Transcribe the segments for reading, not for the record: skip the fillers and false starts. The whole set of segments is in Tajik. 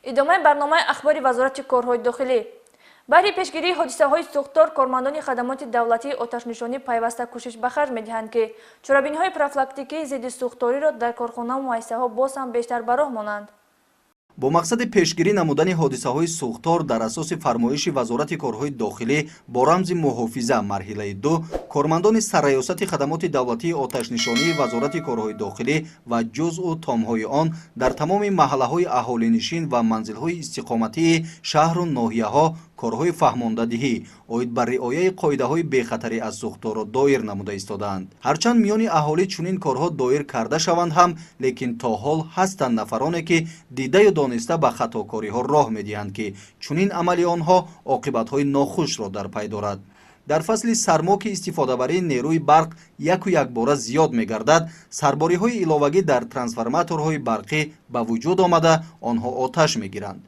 Идомаи барномаи ахбори Вазорати корҳои дохилӣ. Баҳри пешгирии ҳодисаҳои сӯхтор кормандони хадамоти давлатии оташнишонӣ пайваста кӯшиш ба харҷ медиҳанд, ки чорабиниҳои профилактикии зидди сӯхториро дар корхонаву муассисаҳо боз ҳам бештар ба роҳ монанд. Бо мақсади пешгирӣ намудани ҳодисаҳои сӯхтор дар асоси фармоиши Вазорати корҳои дохилӣ бо рамзи «Муҳофиза» марҳилаи 2 кормандони Сарраёсати хадамоти давлатии оташнишонии Вазорати корҳои дохилӣ ва ҷузъу томҳои он дар тамоми маҳаллаҳои аҳолинишин ва манзилҳои истиқоматии шаҳру ноҳияҳо корҳои фаҳмондадиҳӣ оид ба риояи қоидаҳои бехатарӣ аз сӯхторро доир намуда истодаанд. Ҳарчанд миёни аҳолӣ чунин корҳо доир карда шаванд ҳам, лекин то ҳол ҳастанд нафароне, ки дидаю дониста ба хатокориҳо роҳ медиҳанд, ки чунин амали онҳо оқибатҳои нохушро дар пай дорад. Дар фасли сармо, ки истифодабарии нерӯи барқ яку якбора зиёд мегардад, сарбориҳои иловагӣ дар трансформаторҳои барқӣ ба вуҷуд омада, онҳо оташ мегиранд.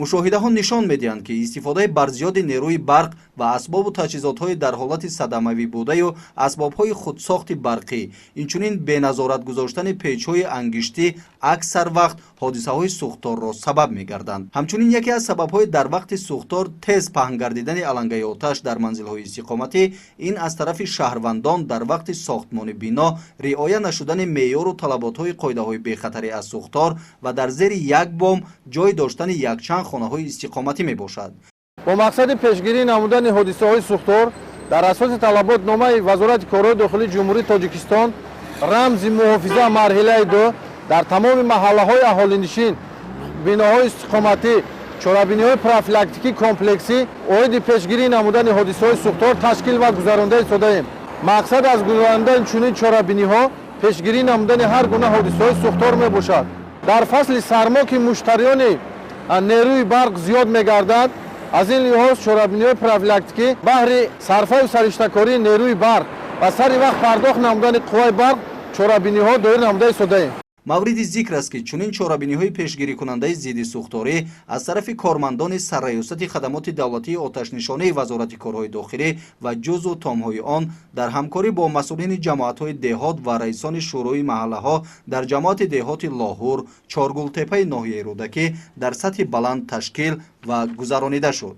Мушоҳидаҳо нишон медиҳанд, ки истифодаи барзиёди нерӯи барқ ва асбобу таҷҳизотҳои дар ҳолати садамавӣ будаю асбобҳои худсохти барқӣ, инчунин беназорат гузоштани печҳои ангиштӣ аксар вақт ҳодисаҳои сӯхторро сабаб мегарданд. Ҳамчунин яке аз сабабҳои дар вақти сӯхтор тез паҳн гардидани алангаи оташ дар манзилҳои истиқоматӣ ин аз тарафи шаҳрвандон дар вақти сохтмони бино риоя нашудани меъёру талаботҳои қоидаҳои бехатарӣ аз сӯхтор ва дар зери як бом ҷой доштани якчанд хонаҳои истиқоматӣ мебошад. Бо мақсади пешгирӣ намудани ҳодисаҳои сӯхтор дар асоси талаботномаи Вазорати корҳои дохилии Ҷумҳурии Тоҷикистон рамзи «Муҳофиза» марҳилаи 2 дар тамоми маҳаллаҳои аҳолинишин, биноҳои истиқоматӣ чорабиниҳои профилактикӣ комплексӣ оиди пешгирӣ намудани ҳодисаҳои сӯхтор ташкил ва гузаронда истодаем. Мақсад аз гузарондани чунин чорабиниҳо пешгирӣ намудани ҳар гуна ҳодисаҳои сӯхтор мебошад. Дар фасли сармо, ки муштариёни нерӯи барқ зиёд мегардад, аз ин лиҳоз чорабиниҳои профилактикӣ баҳри сарфаю сариштакории нерӯи барқ ва сари вақт пардохт намудани қувваи барқ чорабиниҳо доир намуда истодаем. Мавриди зикр аст, ки чунин чорабиниҳои пешгирикунандаи зидди сӯхторӣ аз тарафи кормандони Сарраёсати хадамоти давлатии оташнишонии Вазорати корҳои дохилӣ ва ҷузъу томҳои он дар ҳамкорӣ бо масъулини ҷамоатҳои деҳот ва раисони шӯрои маҳаллаҳо дар ҷамоати деҳоти Лоҳур, Чоргултепаи ноҳияи Рӯдакӣ дар сатҳи баланд ташкил ва гузаронида шуд.